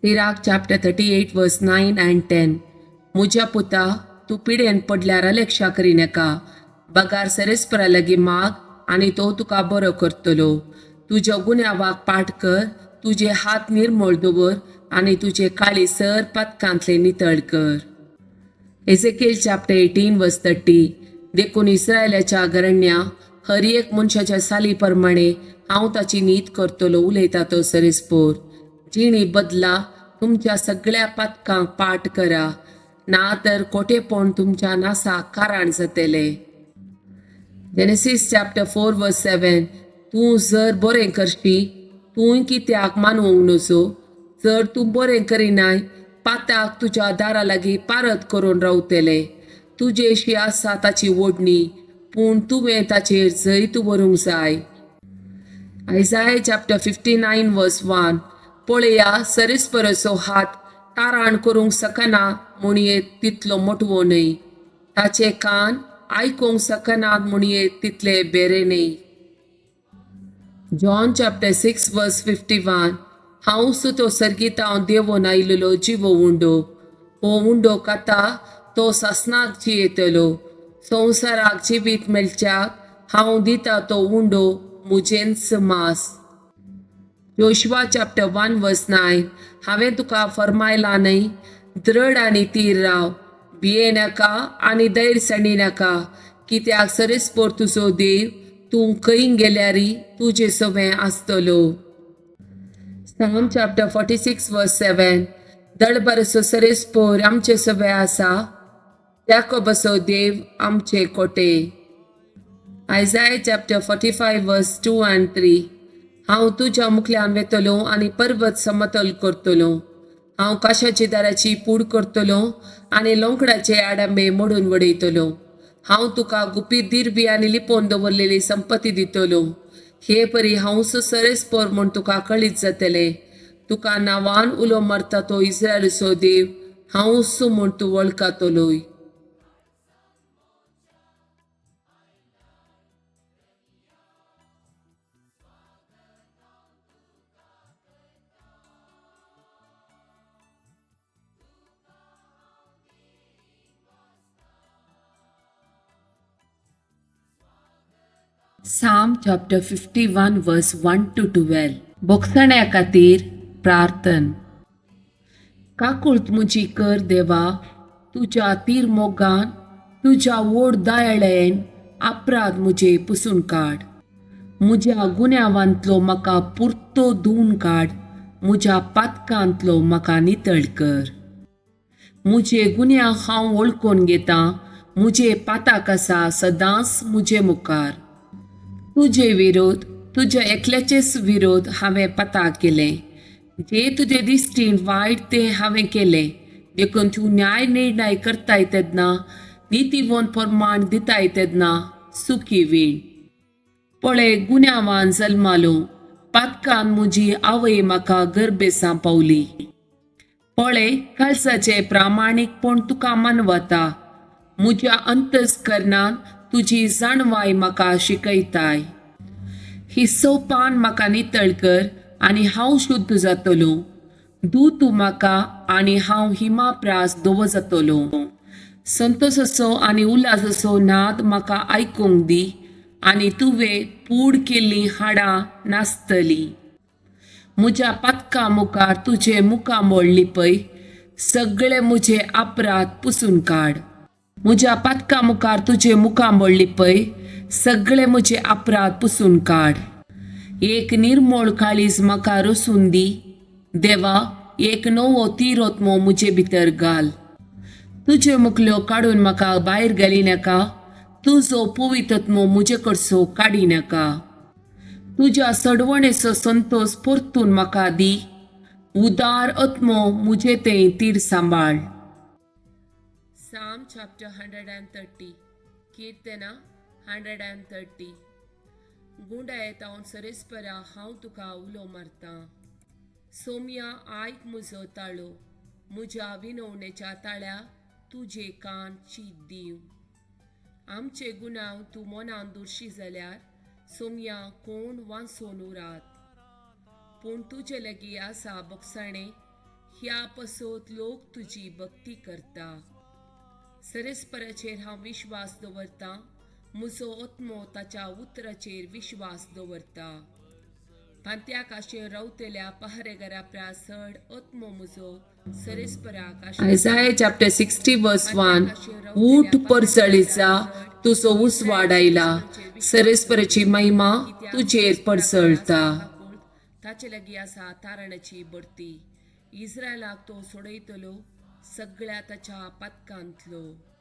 Sirach chapter 38 verse 9 and 10. मुज्या पुता, तूं पिडेन पडल्यार अलेक्षा करिनाका, बगार सरेस्परा लागीं माग आनी तो तुका बरो करतलो. तुज्या गुन्यांवाक पाठ कर, तुजे हात निर्मळ दवर आनी तुजे काळी सर पातकांतले नितळ कर. Ezekiel chapter 18 verse 30. देखून इस्रायलाच्या घराण्या हर एक मनशाच्या साली प्रमाणे हांव ताची नीत करतलो, उलयता तो सरेस्पोर. जिणी बदला तुमच्या सगळ्या पातकांक पाठ करा, ना तर कोटेपण तुमच्या नासाक कारण जातलें. Genesis chapter 4 verse 7. तूं जर बरें करशी, तूंय कित्याक मानवंक नजो? जर तूं बरें करिनाय, पाताक तुज्या दारा लागीं पारत करून रावतलें. तुजेशी आसा ताची ओडणी, पूण तुवें ताचेर जैत व्हरूंक जाय. Isaiah chapter 59 verse 1. पळया, सरेस्पराचो हात ताराण करूंक शकना म्हणये तितलो मोटवो न्हय, ताचे कान आयकूंक शकनात म्हणये तितले बेरे न्हय. John chapter 6 verse 51. हांव सुतो सर्गीतांव देवोन आयलेलो जिवो उंडो. हो उंडो खाता तो सासनाक जियेतलो. संवसाराक जिवीत मेळच्याक हांव दिता तो उंडो मुजेंच मास. Joshua chapter 1 verse 9. हांवें तुका फरमायला न्हय, दृढ आनी तीर राव, भिये नाका आनी धैर्य सांडी नाका, कित्याक सरेस्पोर तुजो देव तूं खंय गेल्यारी तुजे सवें आसतलो. Psalm chapter 46 verse 7. दळबरसो सरेस्पोर आमचे सवें आसा, याकोबसो देव आमचे कोटे. Isaiah chapter 45 verse 2 and 3. हांव तुज्या मुखल्यान वेतलो आनी पर्वत समतल करतलो. हांव काशाची दाराची पूड करतलो आनी लोंकडाचे आडांबे मोडून वडयतलो. हांव तुका गुपीत दिरबी आनी लिपोवन दवरलेली संपत्ती दितलो. हे परी हांव सरेस्पोर म्हूण तुका कळीत जातलें. तुका नांवान उलो मारता तो इस्रायलचो देव हांव म्हूण तूं वळखतलोय. Psalm chapter 51 verse 1 to 12. बोगसण्या खातीर प्रार्थन. काकूळत मुजी कर देवा, तुज्या तीर मोगान, तुज्या ओड दयाळेन अपराध मुजे पुसून काड. मुज्या गुन्यांवांतलो म्हाका पुरतो धुवन काड, मुज्या पातकांतलो म्हाका नितळ कर. मुजे गुन्यांव हांव वळखून घेतां, मुजे पाताक आसा सदांच मुजे मुखार. तुजे विरोध, तुज्या एकल्याचेच विरोध हांवें पता केलें, जे तुजे दिश्टीन वायट तें हांवें केलें. देखून तूं न्याय निर्णय करताय तेन्ना, नितीवंत प्रमाण दिताय तेन्ना सुखी वीण. पळय, गुन्यांवान जल्मालो, पातकान म्हजी आवय म्हाका गर्भेसां पावली. पळय, काळजाचें प्रामाणीकपण तुका मानवता, म्हज्या अंतस्करणान तुजी जाणवाय म्हाका शिकयताय. ही सोपान म्हाका नितळ कर आनी हांव शुद्ध जातलो. दू तूं म्हाका आनी हांव हिमा प्रास धवो जातलो. संतोसाचो आनी उल्हासाचो नाद म्हाका आयकूंक दी आनी तुवें पूड केल्लीं हाडां नाचतलीं. म्हज्या पातकां मुखार तुजें मुखामळ लिपय, सगळे म्हजे अपराध पुसून काड. म्हज्या पातकां मुखार तुजें मुखामळ लिपय, सगळे म्हजे अपराध पुसून काड. एक निर्मळ काळीज म्हाका रसून दी देवा, एक नवो तिरोत्मो म्हजे भितर घाल. तुज्यो मुखल्यो काडून म्हाका भायर घाली नाका, तुजो पवित्रत्मो म्हजे कडसो काडी नाका. तुज्या सडवणेचो संतोश परतून म्हाका दी, उदार आत्मो म्हजे तें तीर सांबाळ. Psalm chapter 130. किर्तना 130. गुंडायेत हांव सरेस्परा हांव तुका उलो मारतां. सोम्या, आयक म्हजो ताळो, म्हज्या विनवणेच्या ताळ्या तुजे कान चीत दिव. आमचे गुन्यांव तूं मनान दुर्शी जाल्यार सोम्या कोण वांचोन उरात. पूण तुजे लागीं आसा बोगसाणें, ह्या पसोत लोक तुजी भक्ती करता. सरेस्पराचेर हांव विश्वास दवरतां, म्हजो आत्मो ताच्या उतराचेर विश्वास दवरता. पांत्याक आशेन रावतल्या पहरेगारा प्रास चड आत्मो म्हजो सरेस्पराक. Isaiah chapter 60 verse 1. ऊठ परजळीचा, तुजो उजवाड आयला, सरेस्पराची महिमा तुजेर परजळता. ताचे लागीं आसा तारणाची बडती. इस्रायलाक तो सोडयतलो सगळ्या ताच्या पातकांतलो.